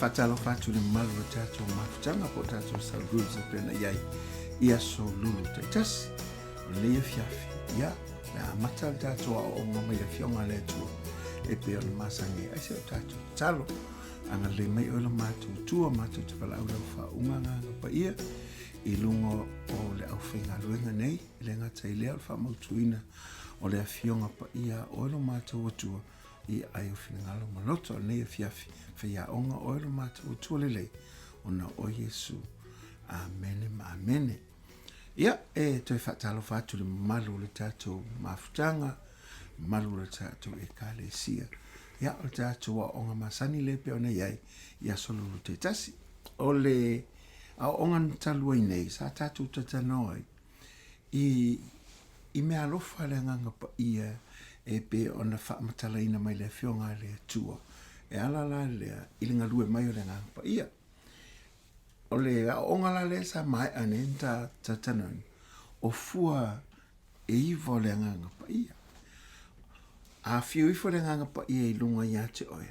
faatalofa atu i le mamalu o le tatou mafutaga po o tatou cell groups e pei ona i ai i aso lulu taitasi. O lenei afiafi, ia, o le a amata le tatou aoaoga mai le Afioga a le Atua e pei ona masani ai. Ai se o tatou tatalo, agalelei mai oe lo matou Atua, matou te valaau lau faauuga agaga paia i luga o le aufaigaluega nei, e le gata i lea o le faamautuina o le Afioga paia a oe lo matou Atua, i ai o finagalo ma loto o lenei afiafi, faiaoga oe lo matou Atua lelei, ona o Iesu. Amene ma amene. Ia, e toe faatalofa atu i le mamalu o le tatou mafutaga, mamalu o le tatou Ekalesia. Ia, o le tatou aoaoga masani lea e pei ona i ai i aso lulu taitasi. O le aoaoga na talu ai nei, sa tatou talanoa ai i, i mea alofa le Agaga Paia e pei ona faamatalaina mai le Afioga a le Atua. E ala la lea i le galue mai o le Agaga Paia. O le aoaoga la lea sa maea nei na talatalanoaina, o fua e iva o le Agaga Paia. A afio ifo le Agaga Paia i luga ia te oe,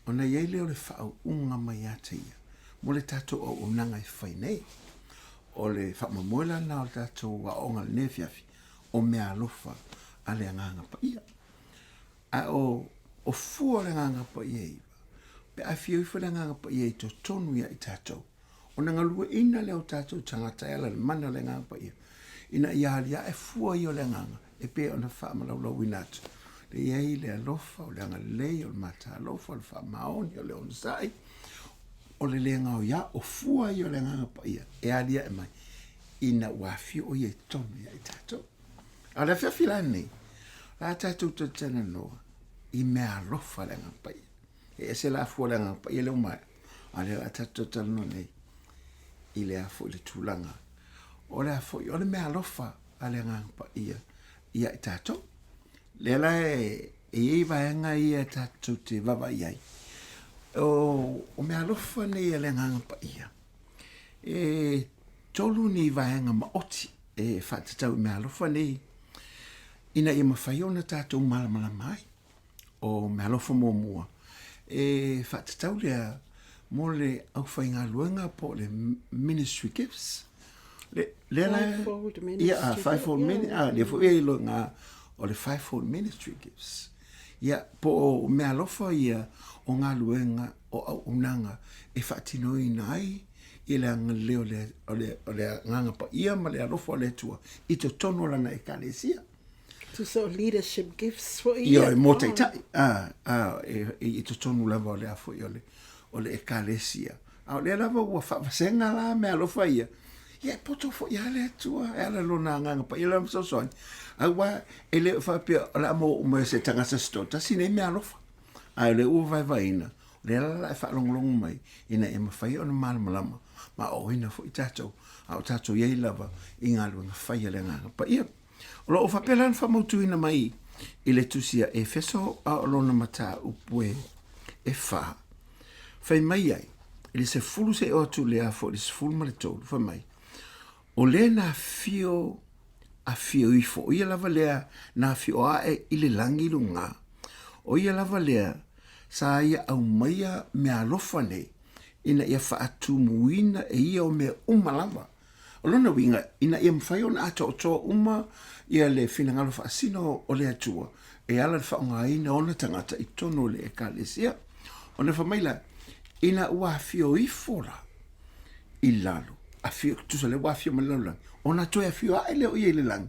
ona i ai lea o le faauuga mai ia te ia mo le tatou auaunaga e fai nei. O le faamoemoe la lena o le tatou aoaoga i lenei afiafi, o meaalofa a le Agaga Paia. A o, o fua o le Agaga Paia e iva, pe a afio ifo le Agaga Paia i totonu ia i tatou, ona galueina lea o tatou tagata e ala i le mana o le Agaga Paia, ina ia aliae fua ia o le Agaga e pei ona faamalaulauina atu. Le i ai le alofa, o le agalelei, o le matalofa, o le faamaoni, o le onosai, o le le gaoiā, o fua ia o le Agaga Paia e aliae mai ina ua afio o ia i totonu ia i tatou. A o le afiafi la lenei, o le a tatou talatalanoa i mea alofa le Agaga Paia. E ese la fua le Agaga Paia lea ua maea, a o lea o le a tatou talatalanoa nei i le a foi le tulaga o le a foi o le mea alofa a le Agaga Paia ia i tatou. Lea la e i ai vaega ia tatou te vaavaai ai, o, o mea alofa nei a le Agaga Paia, e tolu ni vaega maoti e faatatau i meaalofa nei ina ia mafai ona tatou malamalama ai. O meaalofa muamua, e faatatau lea mo le aufaigaluega po o le ministry gifts. Le, lea la, Fivefold ministry. Ia, fivefold ministry, ah, lea foi e iloa o le fivefold ministry gifts. Ia, po o meaalofa ia o galuega o auaunaga e faatinoina ai i le agalelei o le, o le, o le Agaga Paia ma le alofa o le Atua i totonu o lana Ekalesia. Tusa o leadership gifts foi ia. Ioe, mo taitai, a, a, e, e, i totonu lava o le a foi o le, o le Ekalesia. A o lea lava ua faavasega la mea alofa ia, ia e poto foi lava le Atua e ala lona Agaga Paia lana fesoasoani. Aua e le o faapea o le a maua uma e se tagata se toatasi nei mea alofa. A o lea ua vaevaeina, o lea la e faalogologo mai ina ia mafai ona malamalama ma aoaoina foi tatou, a o tatou i ai lava i galuega fai a le Agaga Paia. O lo o faapea la ona faamautuina mai i le tusi a Efeso a o lona mataupu e, e fa, fai mai ai, i le 10 seia oo atu i le a foi le 13, fai mai, o lea na afio afio ifo, o ia lava lea na afio ae i le lagi i luga, o ia lava lea sa ia aumaia meaalofa nei, ina ia faatumuina e ia o mea uma lava. O lona uiga, ina ia mafai ona atoatoa uma ia le finagalo faasino o le Atua e ala i le faaaogaina o ona tagata i totonu o le Ekalesia. Ona fai mai la, ina ua afio ifo la i lalo, afio, tusa lea ua afio mai le lalolagi, ona toe afio ae lea o ia i le lagi.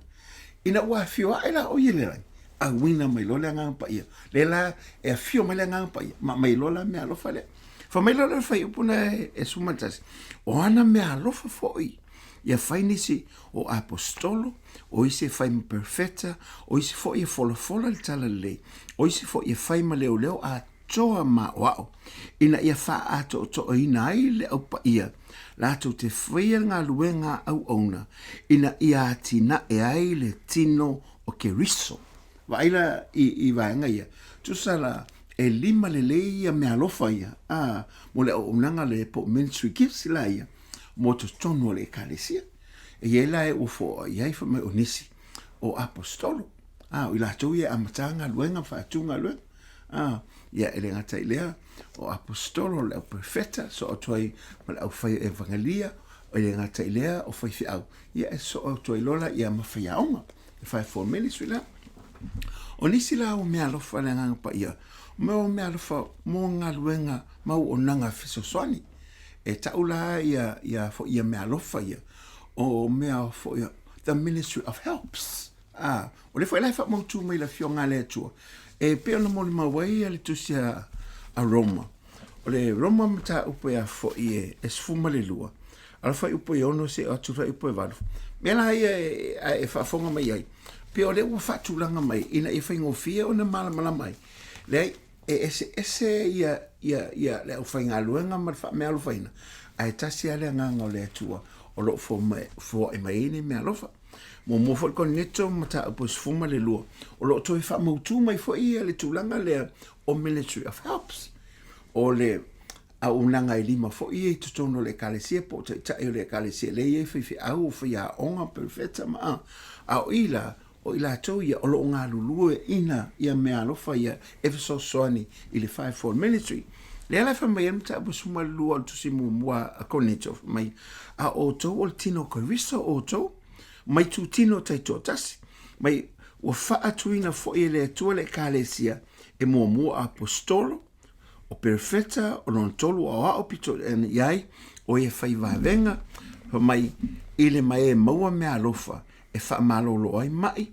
Ina ua afio ae la o ia i le lagi, auina mai loa le Agaga Paia. Lea la e afio mai le Agaga Paia, ma aumai loa la meaalofa lea. Fai mai la le fuaiupu na e 11, o ana meaalofa foi ia fai nisi o aposetolo, o isi e fai ma perofeta, o isi foi e folafola le talalelei, o isi foi e fai ma leoleo atoa ma aoao, ina ia faaatoatoaina ai le Au Paia latou te faia le galuega a auauna, ina ia atinae ai le tino o Keriso. Vaai la i, i vaega ia, tusa la e lima lelei ia meaalofa ia, a, mo le auaunaga le po o ministry gifts la ia, mo totonu o le Ekalesia. E i ai la e ua fo'a i ai fai mai o nisi o aposetolo, a, o i latou ia e amata galuega ma faatu galuega. A, ia, e le gata i lea, o aposetolo, o le au perofeta, soo atu ai ma le aufai evangelia, e le gata i lea, o faifeau, ia e soo atu ai loa la ia ma faiaoga, le fivefold ministry la. O nisi la o meaalofa a le Agaga Paia, o mea o meaalofa mo galuega ma auaunaga fesoasoani. E tau la ia, ia foi ia meaalofa ia, o mea foi, the ministry of helps. A, o lea foi la e faamautu mai le Afioga a le Atua, e pei ona molimau ai le tusi a, a Roma. O le Roma mataupu e a foi e, e 12, ala fuaiupu e 6 seia oo atu i le fuaiupu e 8. Mea la ia e, e, e faafofoga mai ai, pei o lea ua faatulaga mai ina ia faigofie ona malamalama ai. Leai, e eseese ia, ia, ia le aufaigaluega ma le faameaalofaina, ae tasi lava le agaga o le Atua o lo o foai mai ai nei meaalofa. Muamua foi le Koneto mataupu e 12, o lo o toe faamautu mai foi ia le tulaga lea o Ministry of Helps, o le auaunaga e lima foi ia i totonu o le Ekalesia po o taitai o le Ekalesia lea e i ai faifeau, o faiaoga, perofeta ma a, a o i la, o i latou ia o lo o galulue ina ia meaalofa ia e fesoasoani i le Fivefold Ministry. Lea la e fai mai ai le mataupu 12 o le tusi muamua a Korinito, fai mai, a outou o le tino o Keriso outou, mai tutino taitoatasi, mai ua faatuina foi e le Atua le Ekalesia e muamua aposetolo, o perofeta, o lona tolu o aoao pito i ai, o ia fai vavega, fai mai, i le mae maua meaalofa e faamalolo ai maʻi,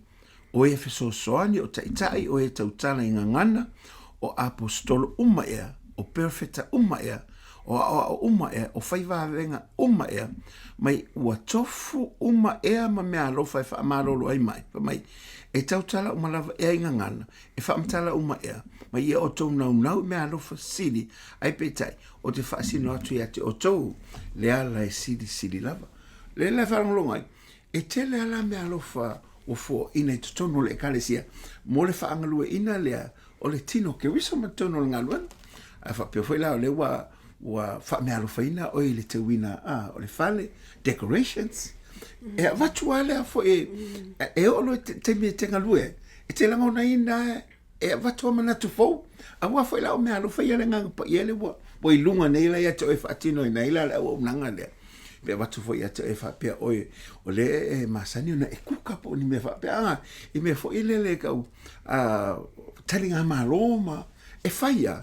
o e fesoasoani, o taitai, o e tautala i gagana, o aposetolo uma ea, o perofeta uma ea, o aoao uma ea, o fai vavega uma ea, mai ua tofu uma ea ma meaalofa e faamalolo ai maʻi, fai mai, e tautala uma lava ea i gagana, e faamatala uma ea, mai ia outou naunau i meaalofa sili, ae peitai, ou te faasino atu ia te outou le ala e silisili lava. Lea la e faalogologo ai, e tele lava la meaalofa ua foaina i totonu o le Ekalesia mo le faagalueina lea o le tino o Keriso ma totonu o le galuega. Ae faapea foi la o lea ua ua faameaalofaina oe i le teuina a, o le fale, decorations. E avatu lava lea foi e, e oo loa i le taimi e te galue ai, e te lagonaina e avatu a manatu fou. Aua foi la o meaalofa ia le Agaga Paia lea ua, ua i luga nei la ia te oe e faatinoina ai la le auaunaga lea. Pe avatu foi ia te oe faapea oe, o lea e masani ona e kuka po o ni mea faapea, a, i mea foi lele e kau a, taligamalo ma e fai a,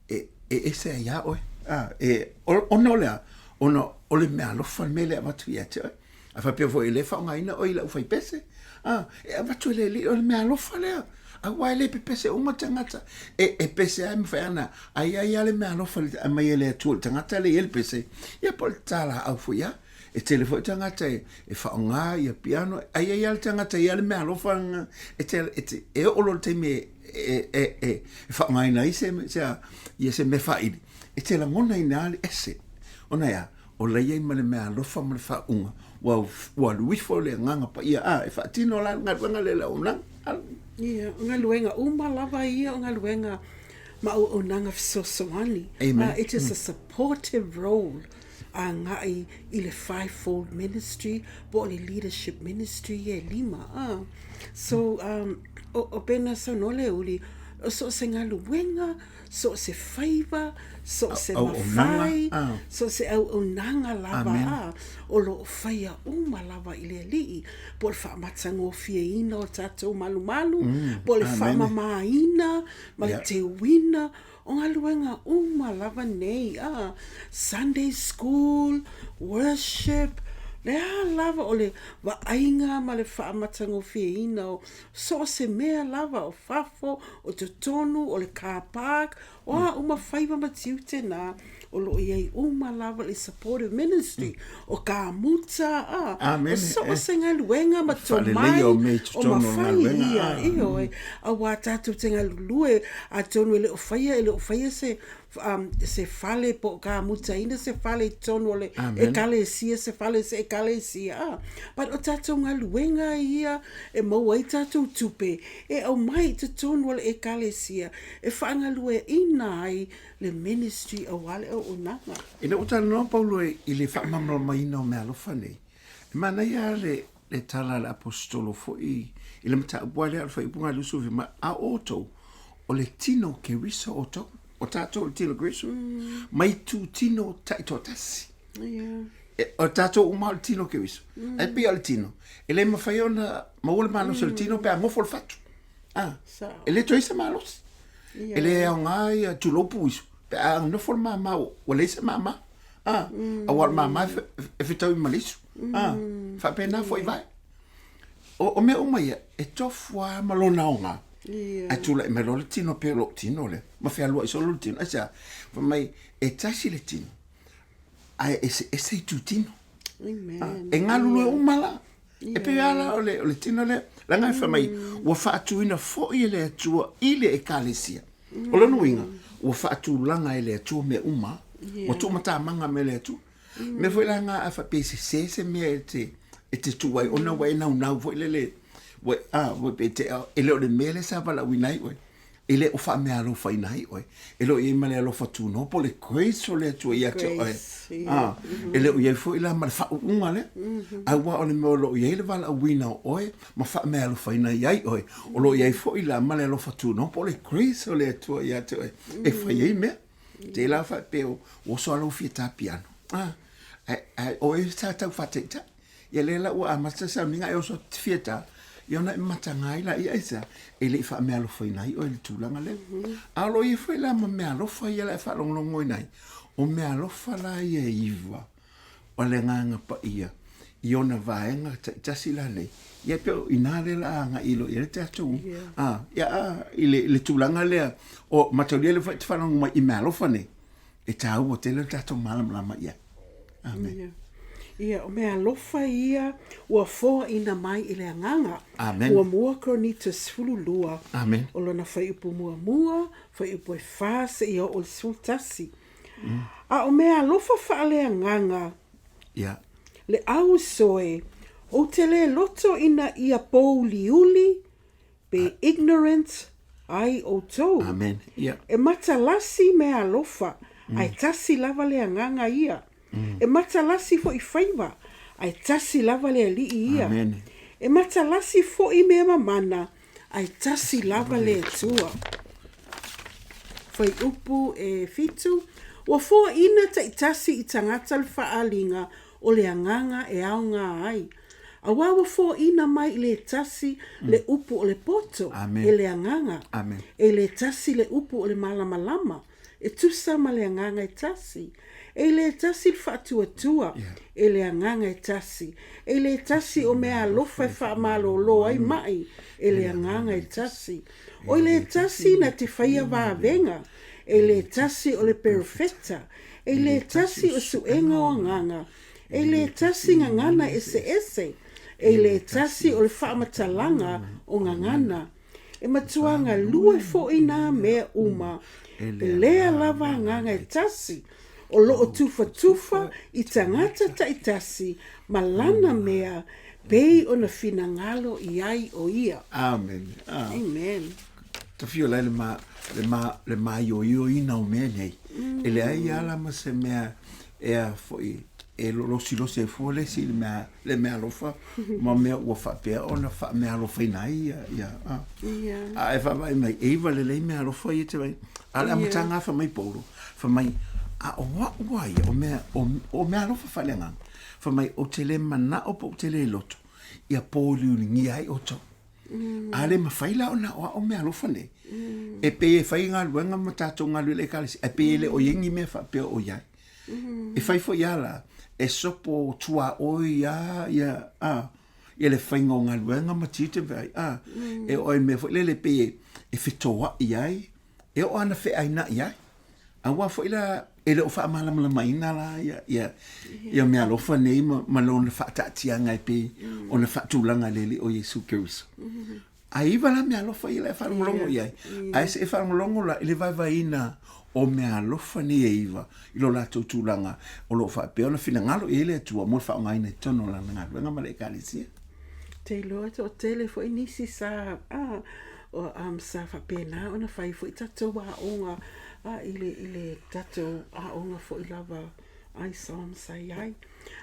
e, e ese ai ia oe. A, e, ona o le a? Ona o le meaalofa le mea lea e avatu ia te oe. A faapea foi e le faaaogaina oe i lau faipese, a, e avatu e le Alii, o le meaalofa lea. Aua e le pepese uma tagata. E, e pese lava e mafai ana, a i ai lava le meaalofa e aumai e le Atua i le tagata lea e i ai le pese, ia po o le talaau foi lava. E tele foi tagata e, e faaaoga ia piano, a i ai lava le tagata e i ai le meaalofa e, te, e, te, e oo loa i le taimi e, e, e, e, e faaaogaina ai se, se, ia se mea faaili, e te lagonaina lava le ese. Ona e a? O la i ai ma le meaalofa ma le faauuga, ua, ua alu ifo le Agaga Paia, a, e faatino la le galuega lea i le auaunaga. Ia, o galuega uma lava ia o galuega ma auaunaga fesoasoani. Amen. It is a supportive role agai i le fivefold ministry po o le leadership ministry e lima. So, um, o, o pena saunoa Leuuli, o so o se galuega, so o se faiva, so o se mafai, so o se auaunaga lava a, o lo o faia uma lava i le Alii, po o le faamatagofieina o tatou malumalu, po o le faamamaina ma le teuina o galuega uma lava nei, a, Sunday school, worship, le a lava o le vaaiga ma le faamatagofieina o so o se mea lava o fafo, o totonu, o le car park, o a uma faiva ma tiute na, o lo o i ai uma lava le supportive ministry, o kāmuta, a, o so o se galuega ma tomai, o mafai ia, ioe, auā tātou te galulue, atonu e le o faia, e le o faia se se fale po o kāmutaina se fale i totonu o le ekalesia, se fale o se ekalesia, a. But o tātou galuega ia e maua ai tātou tupe e aumai i totonu o le ekalesia e faagalueaiina ai le ministry aua le auaunaga. Ina ua talanoa Paulo i le faamalamalamaina o meaalofa nei, e manaia lava le tala a le Aposetolo foi i le mataupu lava lea o le Faaiuga 25, A outou, o le tino o Keriso outou, o tatou o le tino o Keriso, mm. mai tūtino taitoatasi. Yeah. E, o tatou uma o le tino o Keriso. Mm. Ai pei o le tino. E le mafai ona maua le malosi mm. o le tino pe a gofo le fatu. Ah, so. E le toe se malosi. Yeah. E le aoga ia tulou isu. Pe a nofo le māmā, ua leai se māmā. Ah, mm. Aua o le māmā e fetaui ma le isu. Mm. Ah, faapena foi vai. O, o mea uma ia, e tofu lava ma lona aoga. Yeah. Ae tulai mai loa le tino pei o lou tino lea. Ma fealuai solo le tino. Aisea, fai mai, e tasi le tino, ae eseese itutino. Amen. Ah, e galulue uma la. E pei lava la o le, o le tino lea. Leaga e fai mai, ua faatuina foi e le Atua i le Ekalesia. O lona uiga, ua faatulaga e le Atua mea uma. Ua tuumatamaga me le Atua. Mea foi la lena a faapea e sese se mea e te, e te tuu ai ona ua e naunau foi lele, ua, a, ua pe te, e le o le mea lea sa valaauina ai oe. E le o faameaalofaina ai oe. E le o i ai ma le alofa tunoa po o le grace o le Atua ia te oe. Yeah. A, e le o i ai foi la ma le faauuga lea. Aua o le mea o lo o i ai le valaauina o oe ma faameaalofaina ai oe, o lo o i ai foi la ma le alofa tunoa po o le grace o le Atua ia te oe e fai ai mea. Tēlā faapea o oso a lou fia tā piano. Ah, ae, ae o e sa tau whātaitai. Ia lea la ua amata sauniga e oso te fia tā. Ia ona e matanga ai la ia aisea, e le i faamealofaina ai oe i le tulaga lea. A o lo o i ai foi la ma meaalofa ia la e faalogologoina ai, o meaalofa la ia e iva o le Agaga Paia i ona vaega taitasi la nei, ia pei o i ina lea la a agai loa i ai le tatou, a, ia, a, i le, le tulaga lea, o mataulia lea foi e te faalogo mai i meaalofa nei, e tāua tele le tatou malamalama i ai. Amen. Ia. Ia, o meaalofa ia ua foaina mai i le Agaga. Amen. Muamua Korinito 12. Amen. O lona fuaiupu muamua, fuaiupu e fa seia oo i le 11. A o meaalofa faaleagaga. Ia. Le ausoe, ou te le loto ina ia pōuliuli, pe ignorant ai outou. Amen. Ia. E matalasi meaalofa, ae tasi lava le agaga ia. E matalasi foi faiva, ae tasi lava le Alii ia. Amen. E matalasi foi mea mamana, Ae tasi lava le Atua. Fuaiupu e fitu, Ua foaina taitasi i tagata le faaaliga o le agaga e aoga ai. Auā ua foaina mai i le tasi le upu o le poto Amen. e le agaga, Amen. e le tasi le upu o le malamalama, e tusa ma le agaga e tasi. E le tasi le faatuatua, e le agaga e tasi. E le tasi o meaalofa e faamalōlō ai maʻi, e le agaga e tasi. O i le tasi na te faia vavega, e le tasi o le perofeta, e le tasi o suega o agaga, e le tasi gagana eseese, e le tasi o le faamatalaga o gagana. E matua galue foi nā mea uma, e lea lava agaga e tasi, o loo tufatufa i tagata taitasi ma lana mea pei ona finagalo i ai o ia. Amen. Ah. Amen. Tawhio lai le ma, le ma, le māioioina o mea nei. E leai lava la ma se mea e a foi e losilosi ai fua le isi i le mea, le meaalofa ma mea ua faapea ona faameaalofaina ai ia, ia, a. Yeah. A e vaavaai mai, e iva lelei meaalofa ia te vai. A o le amataga lava fai mai Paulo, fai mai, a o a'u a ia, o mea, o, o meaalofa faaleagaga, fai mai, ou te le manao pe ou te le loto, ia pōuliuligia ai outou. A le mafai la ona aoao meaalofa nei, e pei e fai galuega ma tatou galue i le Ekalesia, ae pei e le o i ai ni mea faapea o i ai. E fai foi a la, e sopo tuaoi a ia, a, ia le faiga o galuega ma tiute ma feagai, a, e oo ai mea foi lele pei e, e fetoai ai, e oo lava ina feaina'i ai. Aua foi la, e le o faamalamalamaina la ia, ia, ia meaalofa nei ma, ma lona faataatiaga e pei ona faatulaga e le Alii o Iesu Keriso. Ae iva la meaalofa ia la e faalogologo i ai. Ae se e faalogologo la i le vaevaeina o meaalofa nei e iva i lo latou tulaga o lo o faapea ona finagalo i ai le Atua mo le faaaogaina i totonu o Lana galuega ma le Ekalesia. Te iloa e toatele foi nisi sa a o um sa faapena ona fai foi tatou aoga a i le i le tatou aoga foi lava ISOM sa i ai.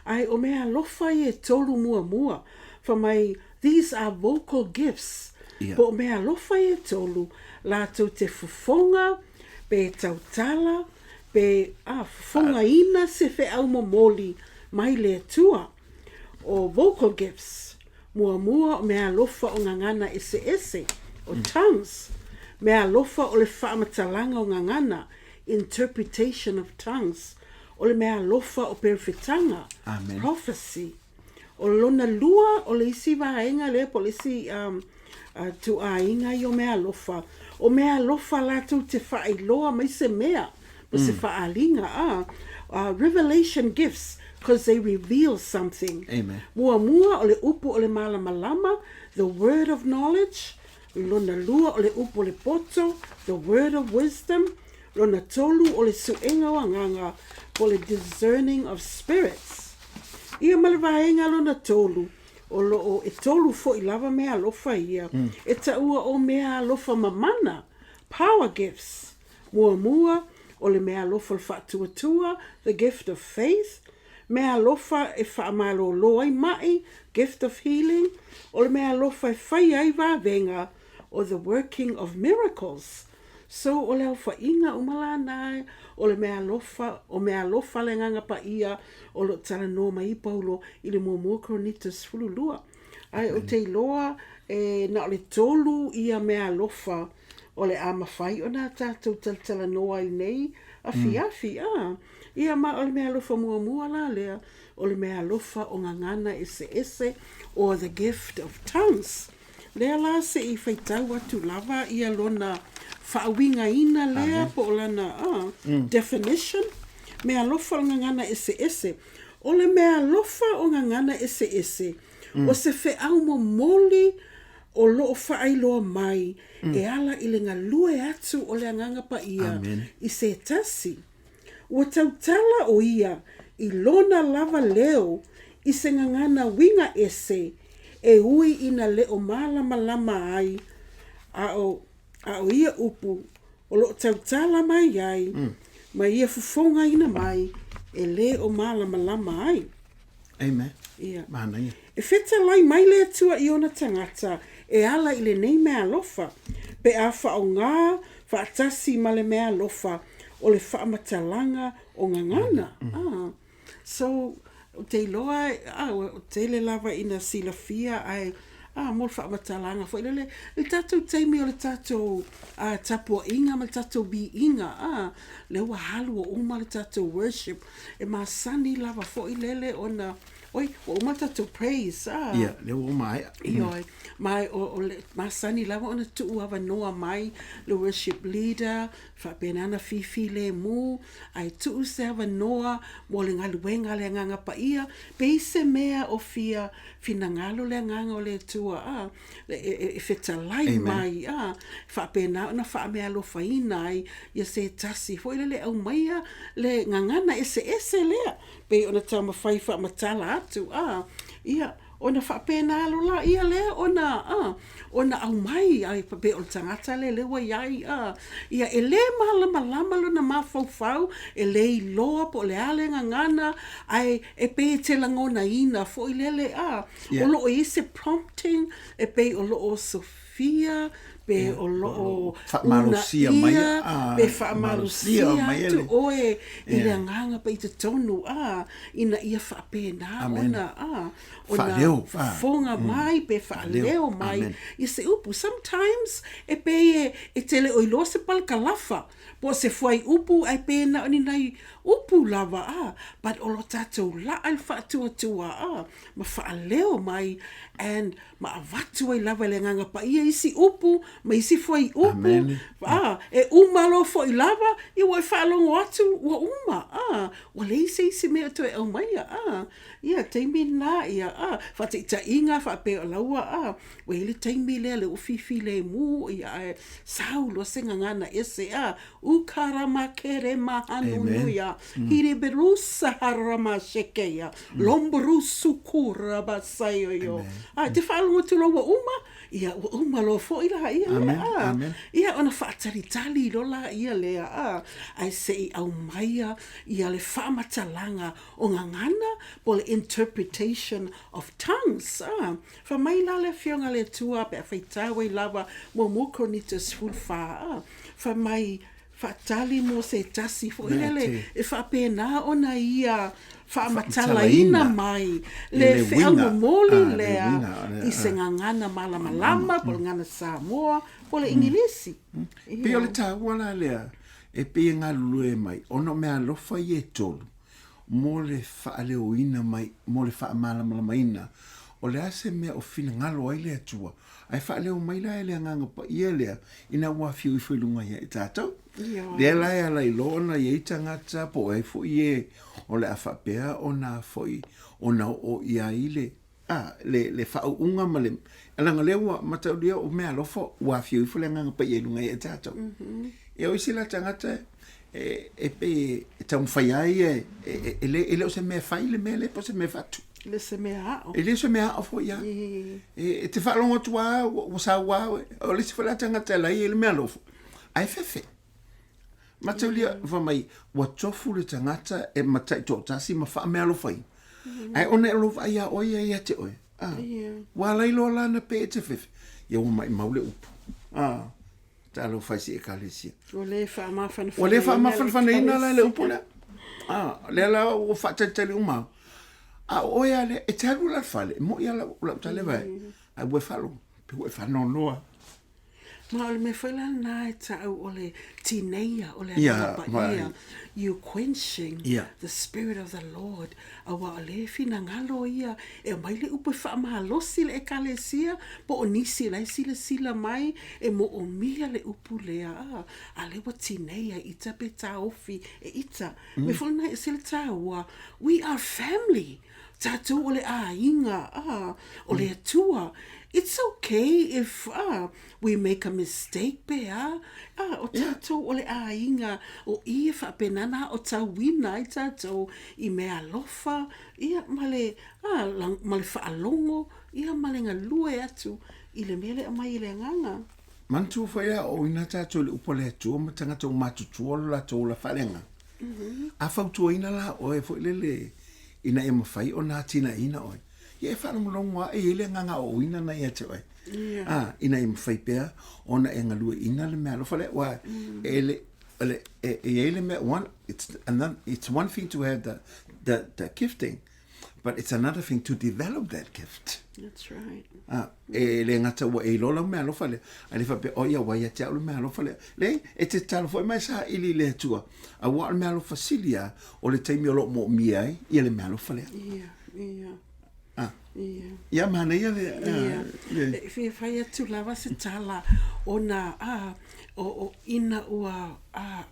Ae o meaalofa ia e tolu muamua, fai mai these are vocal gifts. Po o meaalofa ia e tolu, latou te fofoga, pe tautala, pe, a, fofogaina se feau momoli mai le Atua. O vocal gifts, muamua o meaalofa o gagana eseese, o tongues, meaalofa o le faamatalaga o gagana, interpretation of tongues, o le meaalofa o perofetaga, Amen. prophecy. O lona lua o le isi vaega lea po o le isi um, uh, tuaiga ia o meaalofa, o meaalofa latou te faailoa mai se mea po se faaaliga, a, revelation gifts because they reveal something. Amen. Muamua o le upu o le malamalama, the word of knowledge, lona lua o le upu o le poto, the word of wisdom, lona tolu o le suega o agaga, po o le discerning of spirits. Ia ma le vaega lona tolu, o loo e tolu foi lava meaalofa ia, e taua o meaalofa mamana, power gifts. Muamua, o le meaalofa o le faatuatua, the gift of faith, meaalofa e faamalōlō ai maʻi, gift of healing, o le meaalofa e faia ai vavega, or the working of miracles. So, o le aofaiga uma lana o le meaalofa, o meaalofa a le Agaga Paia o lo o talanoa mai ai Paulo i le Muamua Korinito 12. Ae ou te iloa e na o le tolu ia meaalofa o le a mafai ona tatou talatalanoa ai nei afiafi, a. Ia ma o le meaalofa muamua la lea, o le meaalofa o gagana eseese or the gift of tongues. Lea la se i faitau atu lava ia lona faauigaina lea po o lana a, definition, meaalofa o le gagana eseese. O le meaalofa o gagana eseese, o se feau momoli o loo faailoa mai e ala i le galue atu o le Agaga Paia i se tasi. Ua tautala o ia i lona lava leo i se gagana uiga ese e ui ina leo malamalama ai, a o, a o ia upu o loo tautala mai ai ma ia fofogaina mai e le o malamalama ai. Amen. Ia. Manaia. E fetalai mai le Atua i ona tagata e ala i lenei meaalofa, pe a faaaoga faatasi ma le meaalofa o le faamatalaga o gagana. Ah. So, ou te iloa, ah, ua tele lava ina silafia ae, ah, mo le faamatalaga foi lele, i le tatou taimi o le tatou ah, tapuaiga ma le tatou viiga, ah, lea ua alu ua uma le tatou worship, E masani lava foi lele ona, oi, ua uma le tatou praise, a. Ia, lea ua uma aea. Ioe, ma o, o le masani lava ona tuu avanoa mai le worship leader, faapena ona fifilemu, ae tuu se avanoa mo le galuega a le Agaga Paia, pe i se mea o fia finagalo le Agaga o le Atua, a, e fetalai mai, a, faapena ona faameaalofaina ai ia se tasi foi lele aumaia le gagana eseese lea, pei ona taumafai faamatala atu, a, ia, ona faapena loa lea lea ona, a, ona aumai ai pei o le tagata lea lea ua i ai, a, ia, e le malamalama lona mafaufau, e le iloa po o le a le gagana, ae e pei e te lagonaina foi lele, a, O lo o i ai se prompting e pei o lo o osofia, pe o lo o Faamalosia mai, uunaia, pe faamalosia atu oe i le agaga pe i totonu, a, ina ia faapena ona, a, ona fofoga mai pe faaleo mai ia se upu. Sometimes e pei e te le o iloa se palakalafa po o se fuaiupu ae pe na o ni nai upu lava, a, but o lo tatou laa i le faatuatua, a. ma faaleo mai and ma avatu ai lava e le Agaga Paia isi upu ma isi fuaiupu, a, e uma loa foi lava, ia ua e faalogo atu ua uma, a, ua leai se isi mea e toe aumaia, a, ia, taimi lena, ia, a, faataitaiga faapea o la ua, a, ua i ai le taimi lea lea ua fifilemu, ia, ae sau loa se gagana ese, a, Ukaramakerema hanunuia, hiribirusa haramasekeia, lomburusu kurabasaioio. A, e te faalogo atu loa ua uma, ia ua uma loa foi la, ia. lea, a. Ia ona faatalitali loa laia lea, a, ae se i aumaia ia le faamatalaga o gagana po o le interpretation of tongues, a. Fai mai la le Afioga a le Atua pe a faitau ai lava muamua Korinito 14, a, fai mai, Faatali mo se tasi foi lele e faapena ona ia faamatalaina mai le feau momoli lea i se gagana malamalama po o le gagana Samoa po o le Igilisi. Pei o le taua la lea e pei e galulue mai ona o meaalofa ia e tolu mo le faaleoina mai, mo le faamalamalamaina o le a se mea o finagalo ai le Atua Ae faaleo mai la e le Agaga Paia lea ina ua afio ifo i luga ia i tatou. Lea la e ala i loa ona i ai tagata po o ai foi e o le a faapea ona foi ona oo i ai le a le le faauuga ma le leaga lea ua mataulia o meaalofa ua afio ifo le Agaga Paia i luga ia i tatou. Ia o isi la tagata e e pei e taumafai lava ia e e le e le o se mea fai le mea lea po o se mea faatu. E le o se mea ao. E le o se mea ao foi lava. E te faalogo atu lava ua sau lava oe. O le isi foi la tagata la e i ai le meaalofa, ae fefe. Mataulia fai mai ua tofu le tagata e matai toatasi ma faameaalofaina. Ae ona o lou vaai ia oe ia ia te oe, ua ala ai loa la ona pei e te fefe, ia ua maimau le upu. Talofa i si ekalesia. Ua le faamafanafanaina. Ua le faamafanafanaina la le upu lea. Ah, lea la ua faatalitali uma. A o oe a lea, e te alu la le fale, e moi a lau, lau tale vai. Ai ua e faalogo, pe ua e faanoanoa. Ma o le mea foi la lena e ta'u o le tineia o le Agaga Paia, you quenching the spirit of the Lord, Aua o lea e finagalo ia e aumai le upu e faamalosi le Ekalesia po o nisi la e silasila mai e moomia le upu lea, a, a lea ua tinei ai ita pe taofi e ita. Mea foi lena e ese le taua, we are family, tatou o le aiga, a, o le Atua. It's okay if, a, we make a mistake pe a, a, o tatou o le aiga o i e faapena ona aotauina ai tatou i mea alofa, ia, ma le, a, ma le faalogo, ia, ma le galue atu i le mea lea e aumai e le Agaga. Manatua foi e aoaoina tatou i le upu a le Atua ma tagata ua matutua lo latou ola faaleagaga. A fautuaina la oe foi lele ina ia mafai ona atinaeina oe, ia e faalogologo lava e i ai le agaga aoaoina lena ia te oe. A, ina ia mafai pea ona e galueaiina le meaalofa lea, aua e le, e, e i ai le mea, one, it's, another, it's one thing to have the, the, the gifting, but it's another thing to develop that gift. That's right. A, e le gata ua e iloa lau meaalofa lea, ae le faapea, oh ia, ua ia te au le meaalofa lea. Leai, e te tatalo foi ma e saili i le Atua, aua o le meaalofa sili lava o le taimi o lo o moomia ai ia le meaalofa lea. Ia, ia. Ah. Ia. Ia, manaia le... Ia. E fia fai atu lava se tala ona a, o, o, ina ua a,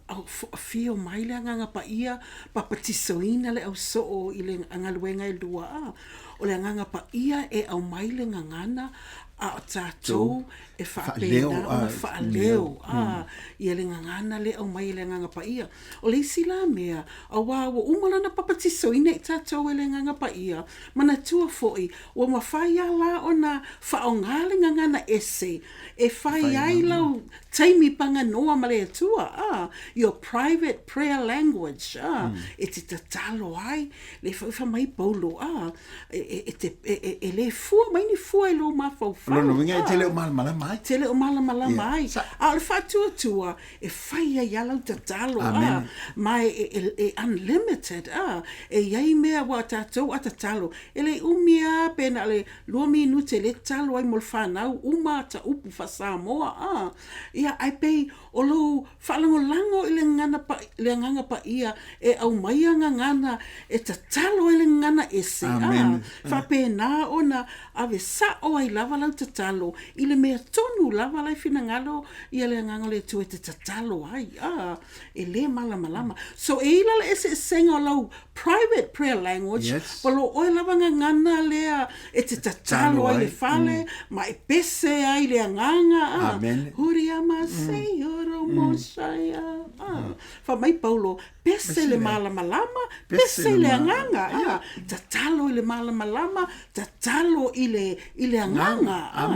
afio mai le Agaga Paia, papatisoina le ausoo i le galuega e lua a, o le Agaga Paia e aumai le gagana a o tatou e faapena ona faaleo a, ia le gagana lea e aumai e le Agaga Paia. O le isi la mea, auā ua uma lana papatisoina i tatou e le Agaga Paia, manatua foi, ua mafai a la ona faaaoga le gagana ese e fai ai lau taimi paganoa ma le Atua, a, your private prayer language, a, e te tatalo ai, le foi fai mai Paulo, a, e, e, te, e, e, e le fua mai ni fua i lou mafaufau. O lona uiga e te le o malamalama ai. Te le o malamalama ai. A o le faatuatua, e fai ai a lau tatalo, a, ma e, e, e unlimited, a, e i ai mea ua tatou a tatalo, e le umi a pe na o le lua minute le tatalo ai mo le fanau uma ta upu faa-Samoa, a, ia, ae pei o lou faalagolago i le gagana pa, le Agaga Paia e aumaia gagana e tatalo ai le gagana ese, a, faapena ona ave sa'o ai lava lau tatalo i le mea tonu lava la e finagalo ia le Agaga o le Atua e te tatalo ai, a, e lē malamalama. So e i la le eseesega o lau private prayer language, yes, po o lou oe lava gagana lea lea e te tatalo ai i le fale ma e pese ai i le agaga, a. Huriama seioro mosaia, a. Fai mai Paulo, pese i le malamalama, pese i le agaga, a. Tatalo i le malamalama, tatalo i le, i le agaga, a.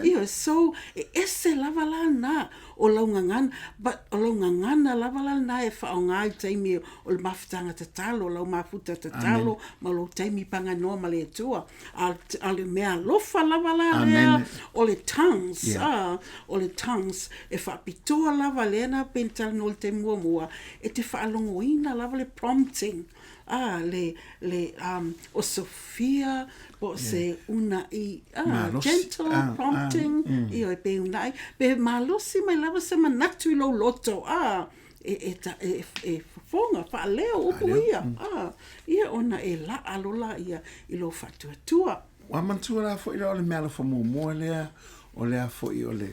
Ioe, so e ese lava la na o lau gagana, but o lau gagana lava la lena e faaaoga i le taimi o le mafutaga tatalo, lau mafuta tatalo ma lou taimi paganoa ma le Atua. A, a le mea alofa lava la lea o le tongues, yeah. o le tongues e faapitoa lava lea na pei ona talanoa i le taimi muamua, e te faalogoina lava le prompting, a, le, le, um, o Sophia po o se unaʻi, a, gentle prompting, ioe, pe unaʻi, pe malosi mai lava se manatu i lou loto, a, e, e, ta, e, e fofoga, faaleo upu ia, a, ia ona e laʻa loa lea i lou faatuatua. Ua manatua la foi la o le meaalofa muamua lea, o le a foi o le,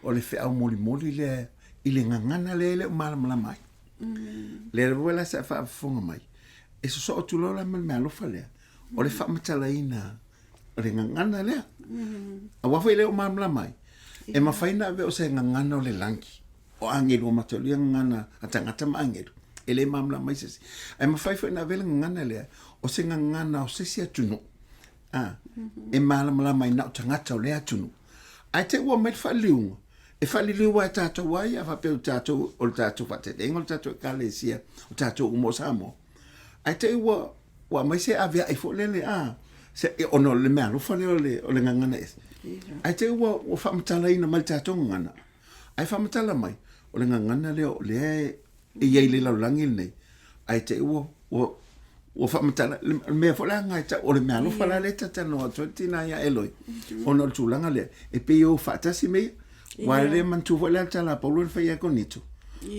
o le feau molimoli lea i le gagana lea e le o malamalama ai. Lea lava la sa e faafofoga mai, e sosoo atu loa la ma le meaalofa lea, o le faamatalaina o le gagana lea. Aua foi e le o malamalama ai, e mafai ona ave o se gagana o le lagi, o agelu ua mataulia gagana a tagata ma agelu, e le malamalama ai se isi. Ae mafai foi ona ave le gagana lea, o se gagana o se isi atunuu, a, e malamalama ai na o tagata o lea atunuu. Ae te i ua aumai le faaliliuga, E faaliliu lava e tatou ai a faapea o tatou o le tatou faataitaiga o le tatou ekalesia o tatou uma o Samoa. Ae te i ua ua aumai se avea'i foi lele a se ona o le meaalofa lea o le o le gagana ese. Ae te i ua ua faamatalaina mai le tatou gagana. Ae faamatala mai o le gagana lea o lea e i ai i le lalolagi lenei. Ae te i ua ua ua faamatala le mea foi la lena e tau o le meaalofa la lea e talatalanoa atu ai le tina ia Eloi ona o le tulaga lea e pei e o faatasi me ia aua e le manatua foi la le tala a Paulo na fai ia Korinito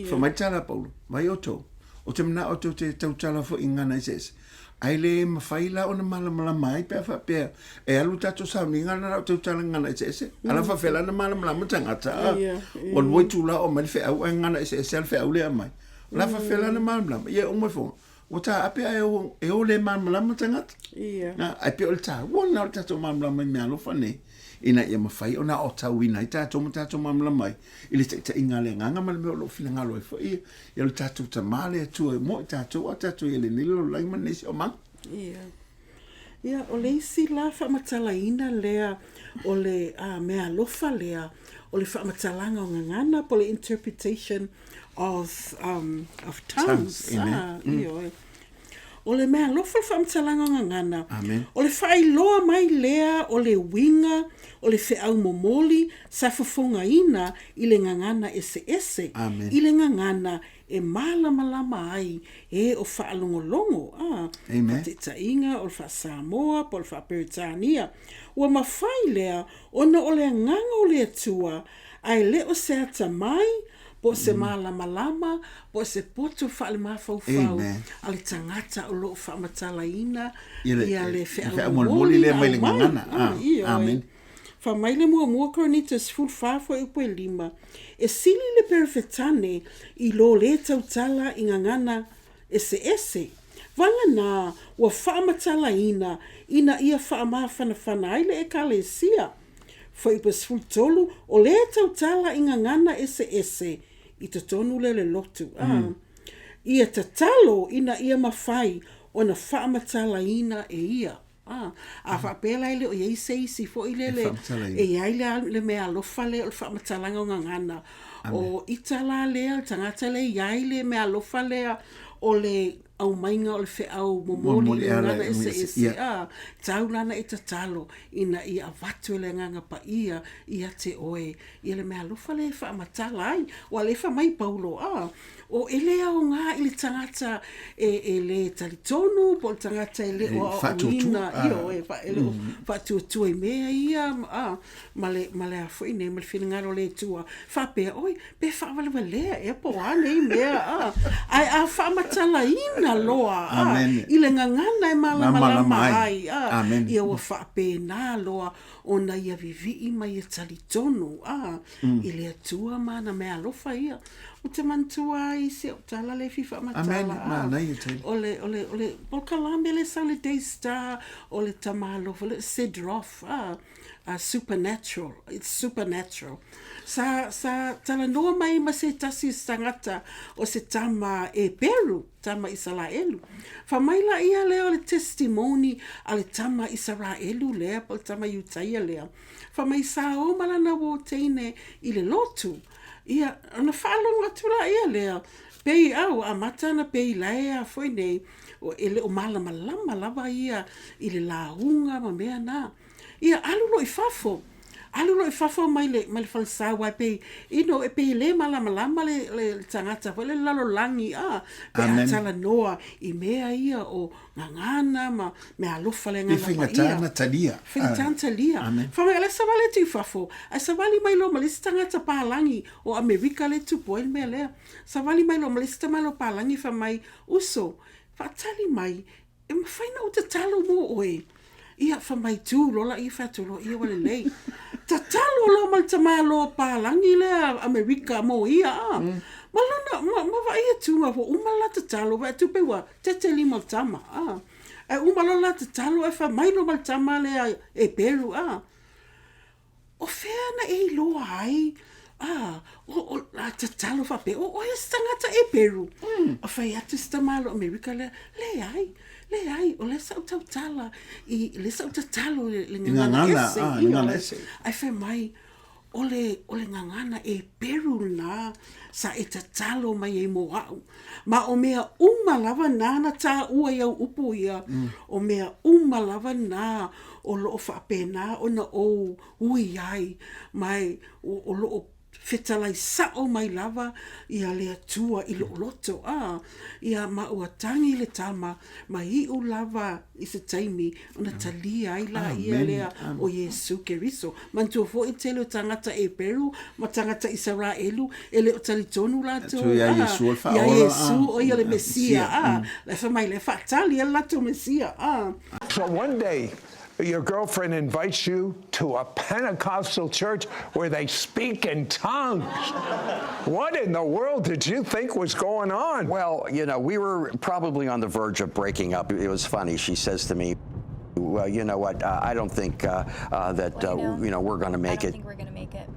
fai mai le tala a Paulo mai outou ou te manao tou te tautala foi i gagana eseese ae le mafai la ona malamalama ai pe a faapea e alu tatou sauniga na o tautala gagana eseese a la faapefea la ona malamalama tagata ua lua itula o aumai le feau ae gagana eseese lava le feau lea e aumai o la faapefea la ona malamalama ia uma ifoga Ua taape ae e o le malamalama tagata. Ia. Na, ae pei o le taua lena o le tatou malamalama i meaalofa nei, ina ia mafai ona aotauina ai tatou ma tatou malamalama ai i le taitaiga a le Agaga ma le mea o lo o finagalo ai foi ia, ia lo tatou Tama le Atua e moe tatou a o tatou i ai i lenei lalolagi ma lenei siosiomaga. Ia. Ia, o le isi la faamatalaina lea o le meaalofa lea, o le faamatalaga o gagana po o le interpretation of, um, of tongues. Tongues, amen. Ah, ioe. O le meaalofa o le faamatalaga o gagana, Amen. o le faailoa mai lea o le uiga o le feau momoli sa fofogaina i le gagana eseese, Amen. i le gagana e malamalama ai e o faalogologo, a, Amen. faataitaiga o le faa-Samoa po o le faa-Peretania. Ua mafai lea ona o le agaga o le Atua ae le o se atamai, po o se malamalama, po o se poto faalemafaufau a le tagata o lo o faamatalaina ia le feau momoli lea mai le gagana. Amen. Fai mai le muamua Korinito 14 fuaiupu e 5, E sili le Perefetane i lo le tautala i gagana eseese. Vagana ua faamatalaina ina ia faamafanafana ai le Ekalesia. Fuaiupu 13, O lea tautala i gagana eseese i totonu lea o le lotu, a ia tatalo ina ia mafai ona faamatalaina e ia. A, a faapea la e le o i ai se isi foi lele e i ai le, le mea alofa lea o le faamatalaga o gagana. O ita la lea, le tagata lea e i ai le mea alofa lea o le aumaiga o le feau momoli i le gagana eseese, a, tau la na e tatalo ina ia avatu e le Agaga Paia ia te oe ia le mea alofa lea e faamatala ai. Ua lea fai mai Paulo, a, o e le aoga i le tagata e, e le talitonu po o le tagata e le o aoaoina, ioe, e le o faatuatua i mea ia, a, ma le, ma le a foi nei, ma le finagalo o le Atua, faapea, oi, pe faawalewalea ea po o a nei mea, a, ae a faamatalaina loa, a, i le gagana e malamalama ai, a, ia ua faapena loa ona ia vivii ma ia talitonu, a, i le Atua ma ana meaalofa ia. Ou te manatua ai i si au tala lea e fia faamatala, a, o le, o le, o le polokalame lea sa i le Daystar, o le tama alofa lea, Sid Roth, a, a Supernatural, it's supernatural. Sa, sa talanoa mai ma se tasi o se tagata o se tama Eperu, tama Isaraelu. Fai mai la ia lea o le testimony a le tama Isaraelu lea po o le tama Iutaia lea. Fai mai sa o ma lana uō teine i le lotu. Ia, ona faalogo atu la ia lea, pei a ua amata ona pei lae a foi nei, e le o malamalama lava ia i le lauga ma mea na. Ia, alu loa i fafo. Alu loa i fafo mai le, mai le falesa aua e pei, you know, e pei e le malamalama le, le, le tagata foi lele lalolagi, a, pe a talanoa i mea ia o gagana ma meaalofa le Agaga Paia. Faigata ona talia. Faigata ona talia. Fai mai, o le savali atu i fafo, ae savali mai loa ma le isi tagata palagi o Amerika lea e tupu ai le mea lea. Savali mai loa ma le isi tamalo palagi fai mai, uso, faatali mai, e mafai ona ou tatalo mo oe. Ia, fai mai, tu loa laia, fai atu loa, ia ua lelei. Tatalo loa ma le tamaloa palagi lea Amerika mo ia, a. Ma lona, ma, ma vaai atu, ua uma le la tatalo, vaai atu pei ua tete lima o le tama, a. Ae uma loa le la tatalo ae fai mai loa ma le tama lea Eperu, a. O fea na e iloa ai, a, o, o, a tatalo faapea, o oe o se tagata Eperu. O fai atu si tamaloa Amerika lea, leai, leai, o lea sa ou tautala i, lea sa ou tatalo i le gagana ese, a, le gagana ese. Ae fai mai, o le, o le gagana Eperu lena sa e tatalo mai ai mo a'u. Ma o mea uma lava na na tāua i au upu ia, o mea uma lava na o lo o faapena ona ou ui ai, ma e, o, o lo o fetalai sa'o mai lava ia le Atua i lo'u loto, a, ia, ma ua tagi le tama, ma iʻu lava i se taimi ona talia ai laia lea o Iesu Keriso. Manatua foi tele o tagata Eperu ma tagata Isaraelu e le o talitonu latou ia Iesu o ia le Mesia, a, la e fai mai lea faatali e le latou Mesia, a. So one day your girlfriend invites you to a Pentecostal church where they speak in tongues. What in the world did you think was going on? Well, you know, we were probably on the verge of breaking up. It was funny. She says to me, well, you know what, I don't think that, Well, you know, you know, we're going to I make don't it. think we're gonna make it.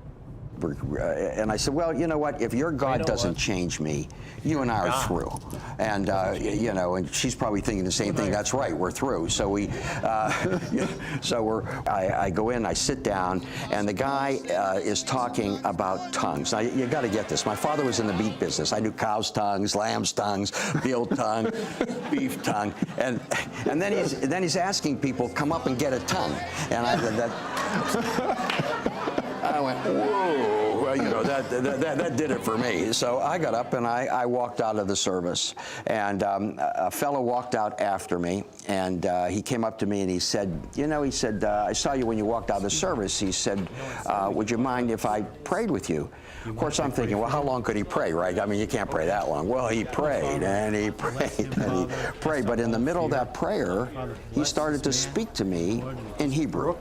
And I said, well, you know what? If your God know doesn't what? change me, you and I are through. And, you know, and she's probably thinking the same thing. That's right, we're through. So we, so we're, I go in, I sit down, and the guy is talking about tongues. Now, you got to get this. My father was in the meat business. I knew cow's tongues, lamb's tongues, veal tongue, beef tongue. And then he's asking people, come up and get a tongue. And I said, that... I went, whoa, well, you know, that did it for me. So I got up and I walked out of the service. And a fellow walked out after me, and he came up to me and he said, you know, he said, I saw you when you walked out of the service. He said, would you mind if I prayed with you? Of course, I'm thinking, well, how long could he pray, right? I mean, you can't pray that long. Well, he prayed, and he prayed, and he prayed. But in the middle of that prayer, he started to speak to me in Hebrew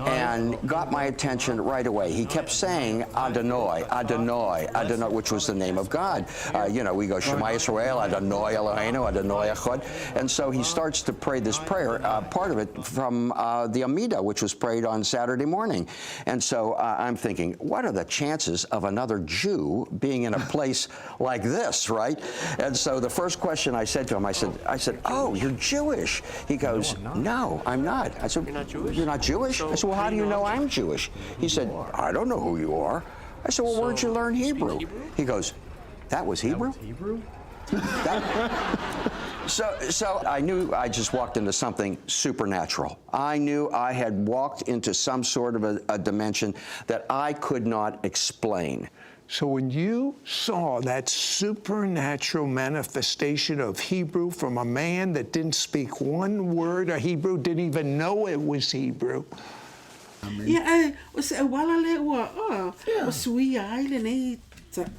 and got my attention right away. He kept saying, Adonai, Adonai, Adonai, which was the name of God. You know, we go, Shema Yisrael, Adonai Eloheinu, Adonai Echad. And so he starts to pray this prayer, part of it from the Amidah, which was prayed on Saturday morning. And so I'm thinking, what are the chances of another Jew being in a place like this, right? And so the first question I said to him, I said, oh, you're Jewish. He goes, no, I'm not. I said, You're not Jewish? You're not Jewish? So I said, well, how do you know I'm Jewish? He said, I don't know who you are. I said, well, where'd you So, learn you speak Hebrew? Hebrew? He goes, that was Hebrew? Hebrew? So I knew I just walked into something supernatural. I knew I had walked into some sort of a dimension that I could not explain. So when you saw that supernatural manifestation of Hebrew from a man that didn't speak one word of Hebrew, didn't even know it was Hebrew. Ia, ae o se auala lea ua, ua suia ai lenei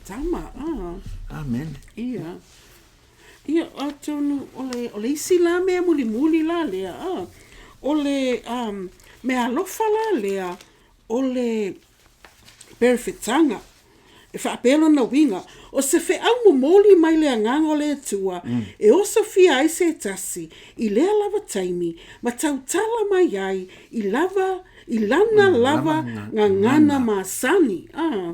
tama, a. Amen. Ia. Ia, atonu, o le, o le isi la mea mulimuli la lea, a, o le mea alofa la lea, o le perefetaga. E faapea lona uiga, o se feau momoli mai le Agaga o le Atua e osofia ai se tasi i lea lava taimi ma tautala mai ai i lava i lana lava gagana masani. A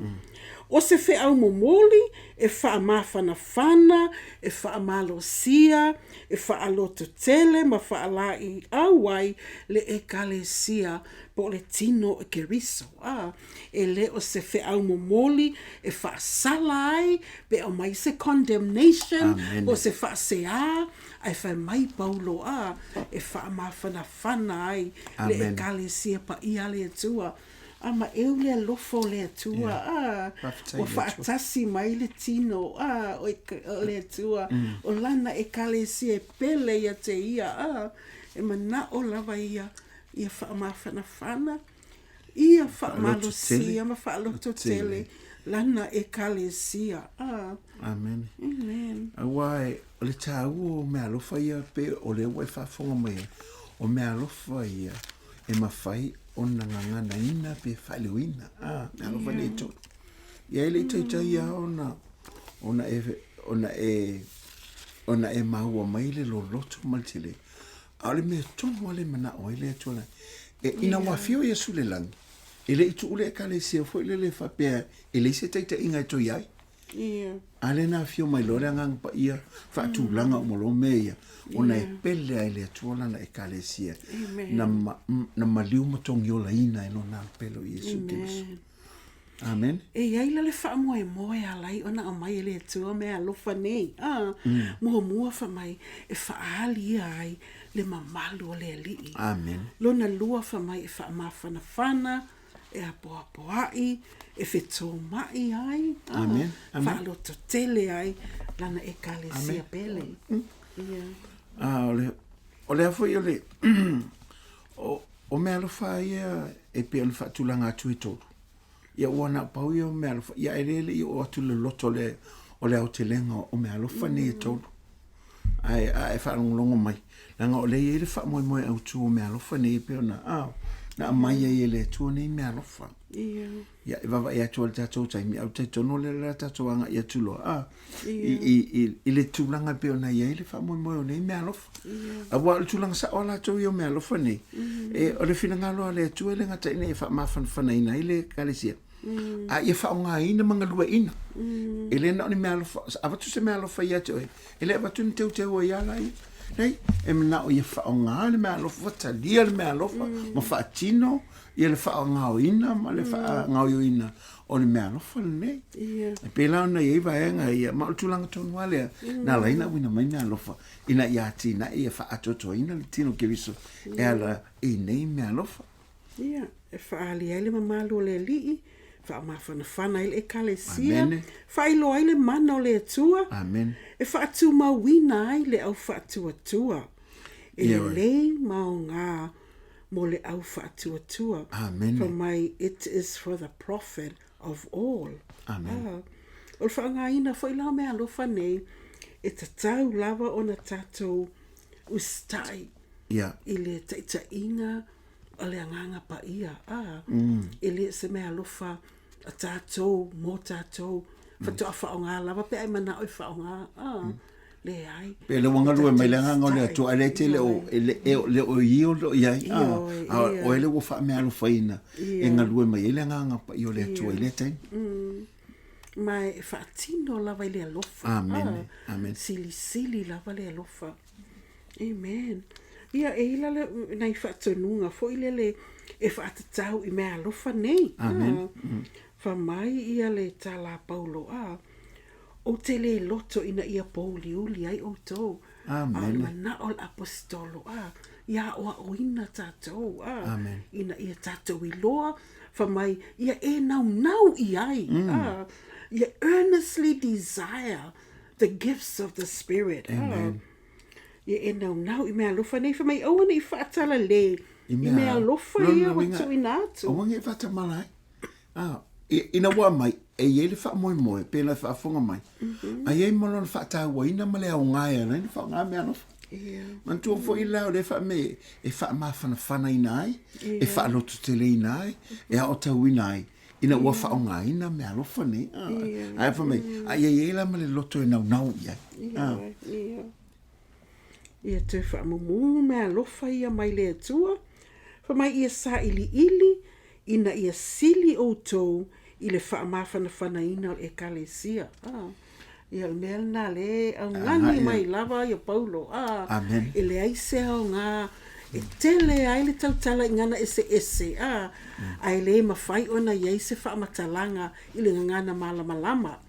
O se feau momoli e faamafanafana, e faamalosia, e faalototele ma faalaeiau ai le Ekalesia po o le tino o Keriso. A E le o se feau momoli e faasala ai pe aumai se condemnation po o se faaseā, ae fai mai Paulo, a, e faamafanafana ai le Ekalesia paia a le Atua. A ma eu le alofa o le Atua, a, ua faatasi mai le tino, a, o le Atua, o lana Ekalesia e pele ia te ia, a, e manao lava ia, ia faamafanafana. Ia faamalosia ma faalototele lana Ekalesia. Ah. Amene. Amen. Aua e, o le tāua o meaalofa ia pe o lea ua e faafofoga mai ai, o meaalofa ia e mafai ona gaganaina pe faaleoina. Ah, meaalofa nei e tolu. Ia e le i taitai lava ona, ona e, ona e, ona e maua mai le loloto ma le tele. A o le mea tonu lava le manao ai le Atua lea. E, ina ua afio Iesu i le lagi, e le i tuu le Ekalesia foi lele faapea e leai se taitaiga e toe i ai. Ia. A lea na afio mai loa le Agaga Paia, faatulaga uma loa mea ia, ona e pele ai le Atua lana Ekalesia, na, na maliu ma togiolaina e lona Alo Pele o Iesu Keriso. Amen. E i ai la le faamoemoe e ala ai ona aumai e le Atua meaalofa nei, a, muamua fai mai e faaali ia ai le mamalu o le Alii. Amen. Lona lua fai mai e faamafanafana, e apoapoai, e fetomai ai, a, Amen. Amen. faalototele ai lana Ekalesia pele. Ia. A, o le, o lea foi o le, o, o meaalofa ia e pei ona faatulaga atu e tolu. Ia ua na o pau ia o meaalofa, ia e le le i oo atu le loto le, o le aotelega o meaalofa nei e tolu. Ae, a e faalogologo mai, leaga o lea e i ai le faamoemoe autu o meaalofa nei e pei ona, a, na aumai ai e le Atua nei meaalofa. Ia. Ia, e vaavaai atu ai i le tatou taimi, ae ou te talitonu o lea o le a tatou agai atu loa, a, i, i, i, i le tulaga e pei ona i ai le faamoemoe o nei meaalofa. Aua o le tulaga sao a latou ia o meaalofa nei, e, o le finagalo a le Atua e le gata ina ia faamafanafanaina ai le Ekalesia, a ia faaaogaina ma galueaiina. E le na o ni meaalofa, avatu se meaalofa ia te oe, e le avatu ni teuteu ai a laia. Leai, e manao ia faaaoga le meaalofa, talia le meaalofa, ma faatino ia le faaaogaoina ma le faagaoioina o le meaalofa lenei. Ia. E pei la ona i ai vaega ia, ma o le tulaga tonu lava lea, na ala ai ona auina mai meaalofa, ina ia atinae ia faaatoatoaina le tino o Keriso e ala i nei meaalofa. Ia, e faaali ai le mamalu o le Alii, faamafanafana ai le Ekalesia, Amene. faailoa ai le mana o le Atua, Amene. e faatumauina ai le au faatuatua, e Ioe. lelei ma aoga mo le au faatuatua. Amene. Fai mai, it is for the profit of all. Amene. Ah, o le faaaogaina foi la o meaalofa nei, e tatau lava ona tatou usitai Ia. i le taitaiga o le Agaga Paia. Ah, E le o se meaalofa a tatou mo tatou, faatoa faaaoga lava pe a e manao e faaaoga. Ah, Leai. Pe le ua galue mai le agaga o le Atua, ae le tele o, e le, e, le o i o lo i ai, a, a oe le ua faameaalofaina e galue mai ai le agaga paia o le Atua i lea taimi. Ma e faatino lava i le alofa. Amene, amene. Silisili lava le alofa. Amen. Ia, e i la le, nai faatonuga foi lele e faatatau i meaalofa nei. Amen. Fai mai ia le tala a Paulo, a, Ou te le loto ina ia pōuliuli ai ʻoutou, a o le manaʻo o le ʻAposetolo, a, ia aʻoaʻoina tātou, a, ina ia tātou iloa, fai mai, ia e naunau i ai, a, ia earnestly desire the gifts of the Spirit, a, ia e naunau i meaalofa nei, fai mai, aua ne i faatalale i meaalofa ia ua tuuina atu. Aua ne i faatamala ai. A, ina ua aumai, e i ai le faamoemoe, pēlā e faafofoga mai, a i ai ma lona faatauaina ma le aoga e ala ai ona faaaoga meaalofa. Manatua foi la o lea faamea e faamafanafanaina ai, e faalototeleina ai, e aotauina ai. Ina ua faaaogaina meaalofa nei, ae fai mai, a ia i ai la ma le loto e naunau i ai. Ioe, Ia toe faamumumu meaalofa ia mai le Atua, fai mai ia sailiili ina ia sili outou i le faamafanafanaina o le Ekalesia. Ia o le mea lena lea e augani mai lava ia Paulo. Amen. E leai se aoga e tele ai le tautala i gagana eseese, ae le mafai ona i ai se faamatalaga i le gagana malamalama.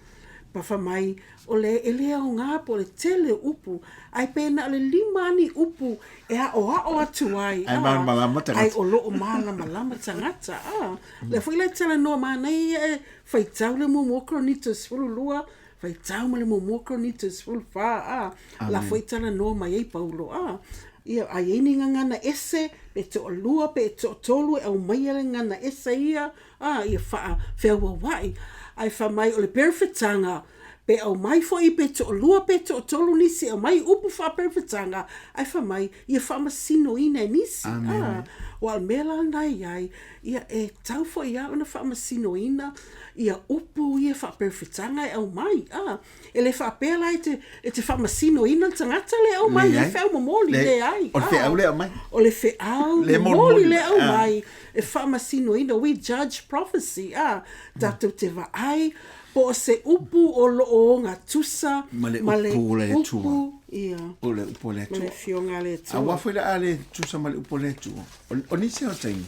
Pafa mai, o le e le aoga po o le tele o upu, ae pe na o le lima a ni upu e aoao atu ai, Ae malamalama tagata. Ae o lo o malamalama tagata. A, lea foi la e talanoa manaia e faitau le muamua Korinito 12, faitau ma le muamua Korinito 14, a, la foi talanoa mai ai Paulo, a, ia, a i ai ni gagana ese, pe toalua pe toatolu e aumaia le gagana ese ia, a, ia faafeauaua'i. Ae fai mai o le perefetaga, pe aumai foi pe toalua pe toatolu nisi e aumai upu faaperefetaga, ae fai mai ia faamasinoina e nisi. A, aua o le mea la lena e i ai, ia e tatau foi lava ona faamasinoina ia upu ia faaperefetaga e aumai. A, e le faapea la e te, e te faamasinoina le tagata lea e aumai le feau momoli, leai. O le feau lea e aumai. O le feau momoli lea e aumai e faamasinoina, we judge prophecy, a, tatou te vaai po o se upu o lo o ogatusa ma le upu o le Atua. Ia. O le upu o le Atua. Ma le Afioga a le Atua. Aua foi le a le tusa ma le upu o le Atua. O nisi o taimi,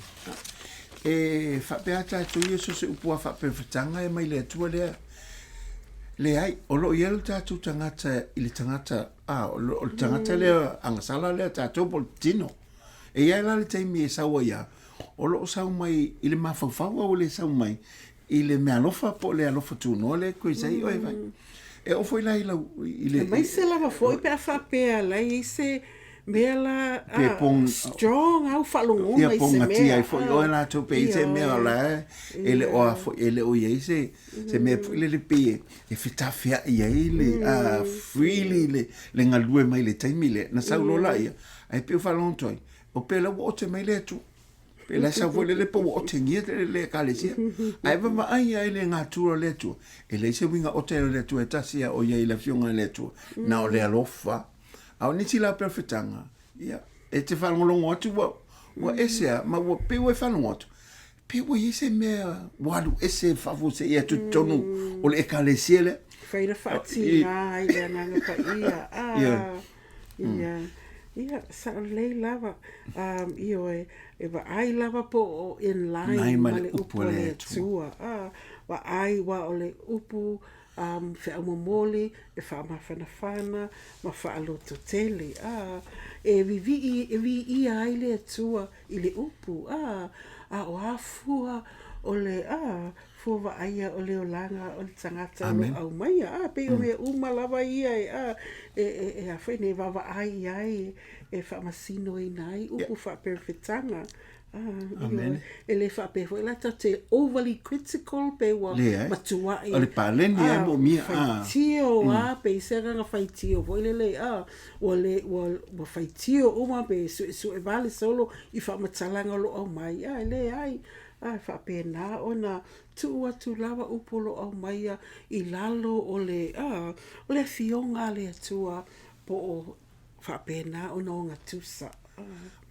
e faapea tatou ia so o se upu lava faaperefetaga e mai le Atua lea. Leai, o lo o i ai lo tatou tagata i le tagata, a, o le tagata lea agasala lea tatou po o le tino. E i ai la le taimi e sau ai a, o lo o sau mai i le mafaufau a ua le sau mai i le meaalofa po o le alofa tunoa lea e koe ai oe vai. E oo foi la i lau, i le... Aemaise lava foi pe a faapea la e i ai se mea la Pe pong, strong au faalogona i se mea. Ia pogatia ai foi oe latou pe i ai se mea o la e le o a foi, e le o i ai se, se mea foi lele pei e fetafeai ai le, a, freely le, le galue mai le taimi lea. Na sau loa laia, ae pei ua faalogo atu ai, o pea la ua ote mai le Atua. Pe la sau foi lele po ua otengia le, le ekalesia. Ae vaavaai ai le natura o le Atua. E leai se uiga ote o le Atua e tasi a o i ai i le Afioga i le Atua. Na o le alofa. A o nisi la perofetaga, ia, e te faalogologo atu ua, ua ese a, ma ua pei ua e faalogo atu, pe ua i ai se mea ua alu ese faafuasei atu i totonu o le ekalesia lea. Fai na faatigā ai le Agaga Paia. Ah, Ia. Ia, ia, sao lelei lava. Um, ioe, e vaai lava po o in line ma le upu a le Atua. Ah, vaai aua o le upu um, feau momoli e faamafanafana ma faalototele. Ah, e vivii, e viia ai le Atua i le upu. Ah, a o a fua o le, ah, fua vaaia o le olaga o le tagata o lo o aumaia. A, pei o mea uma lava ia e, a, e, e, e a foi nei vaavaai i ai, e faamasinoina ai upu faaperefetaga. A, Amen. E le faapea foi la tatou te overly critical pe ua Leai. matuai. O le paleni lava e moomia, a. Faitio a, pe i se agaga faitio foi lele, a, ua le, ua, ua faitio uma pe suesue vale solo i faamatalaga o lo o aumai. A, e leai. A e faapena ona tuu atu lava upu o lo o aumaia i lalo o le, a, o le Afioga a le Atua po o faapena ona ogatusa. A.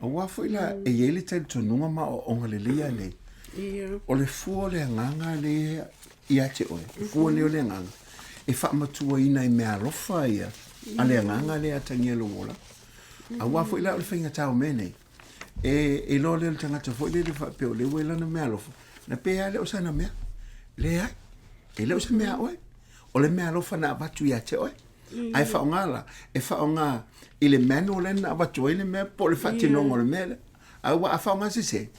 Aua foi la e i ai le talitonuga ma aoaoga lelei a nei, Ia. o le fua o le agaga lea ia te oe, o fua lea o le agaga, e faamatuaina i meaalofa ia a le agaga lea atagia i lou ola. Aua foi la o le faigata o mea nei, E iloa lea o le tagata foi lele faapea o lea ua i lana meaalofa, na pe a le o sana mea. Leai, e le o se mea a oe. O le meaalofa na avatu ia te oe. Ae faaaoga la, e faaaoga i le manual lea na avatu ai le mea po o le faatinoga o le mea lea. Ae ua a faaaoga sese,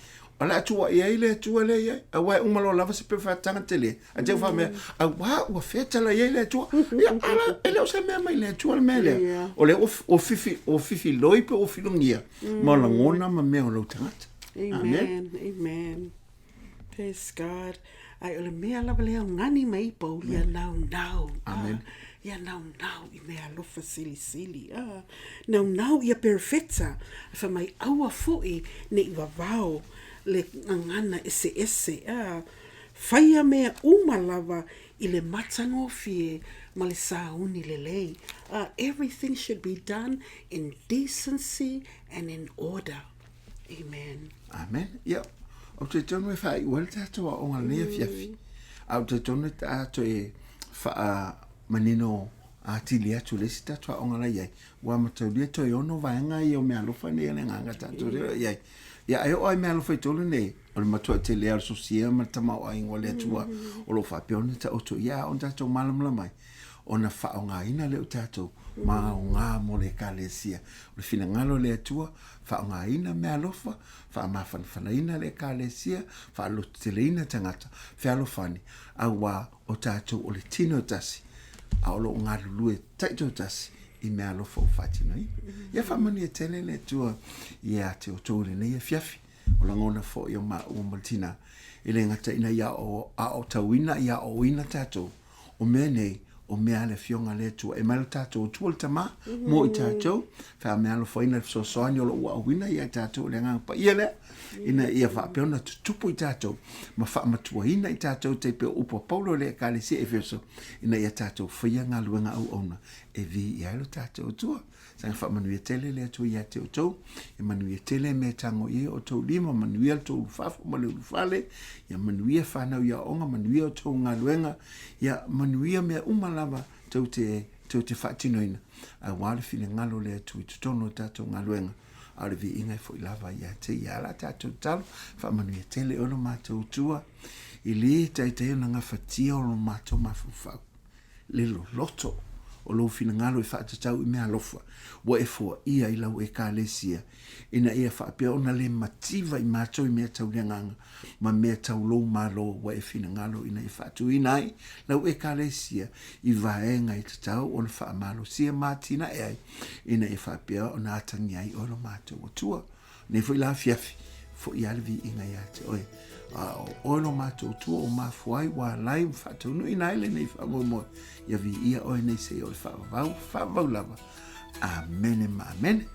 o le a tuuai ai le Atua lea i ai. Aua e uma loa lava se pefaataga tele, ae te i ua faapea, auā ua fetala i ai le Atua. Ia, ala, e le o se mea mai le Atua le mea lea. O lea ua fifi, ua fifiloi pe ua filogia ma lagona ma mea o lou tagata. Amen. Amen. Praise God. Ai o le mea lava lea o gani mai Paul ia naunau. Amen. Ia naunau i meaalofa silisili. Ah, naunau ia perefeta. Fai mai aua foi ne i vavao le gagana eseese. Ah, Faia mea uma lava i le matagofie ma le sauni lelei. Everything should be done in decency and in order. Amen. Amen. Ia, ou te tonu e whaaiua le tātou aoga lenei afiafi. A ou te tonu e tātou e whaamanino atili atu le isi tātou aoga la iai. Ua mataulia toe ono vaega ia o mea alofa nei a le agaga tātou reo iai. Ia, e oo ai mea alofa i tolu nei, o le matua tele a le sosia ma le tamaoaiga o le Atua o lo o faapea ona taoto ia a ona tatou malamalama ai, ona faaaogaina lea o tatou ma aoga mo le Ekalesia. O le finagalo o le Atua, faaaogaina meaalofa, faamafanafanaina le Ekalesia, faalototeleina tagata, fealofani, auā o tatou o le tino e tasi, a o lo o galulue taitoatasi i meaalofa ua faatinoina. Ia faamanuia tele le Atua ia te outou i lenei afiafi. O lagona foi o maua ma le tina, e le gata ina ia aotauina ia aoaoina tatou, o mea nei, o mea a le Afioga a le Atua. E mai lo tatou Atua le Tama mo i tatou, faameaalofaina le fesoasoani o lo o ua auina ia i tatou i le Agaga Paia lea, ina ia faapea ona tutupu i tatou ma faamatuaina i tatou tai pei o upu a Paulo i le Ekalesia Efeso, ina ia tatou faia galuega auauna e viia ai lo tatou Atua. Saga faamanuia tele le Atua ia te outou, ia manuia tele mea e tago i ai o outou lima, manuia le tou ulufafo ma le ulufale, ia manuia fanau i aoga, manuia outou galuega, ia manuia mea uma lava tou te, tou te faatinoina, aua le finagalo o le Atua i totonu o tatou galuega, a o le viiga e foi lava ia te ia. A la tatou tatalo, faamanuia tele oe lo matou Atua, i le taitai ona gafatia o lo matou mafaufau. le loloto o lou finagalo e faatatau i meaalofa ua e foaia i lau Ekalesia, ina ia faapea ona le mativa i matou i mea tau le agaga ma mea tau lou Malo ua e finagalo ina ia faatuina ai lau Ekalesia i vaega e tatau ona faamalosia ma atinae ai, ina ia faapea ona atagia ai oe lo matou Atua. Nei foi la afiafi, foi lava le viiga ia te oe. A o oe lo matou Atua ua mafua ai, ua ala ai, ua faataunuuina ai lenei faamoemoe. Ia viia oe nei seia o le faavavau, faavavau lava. Amene ma amene.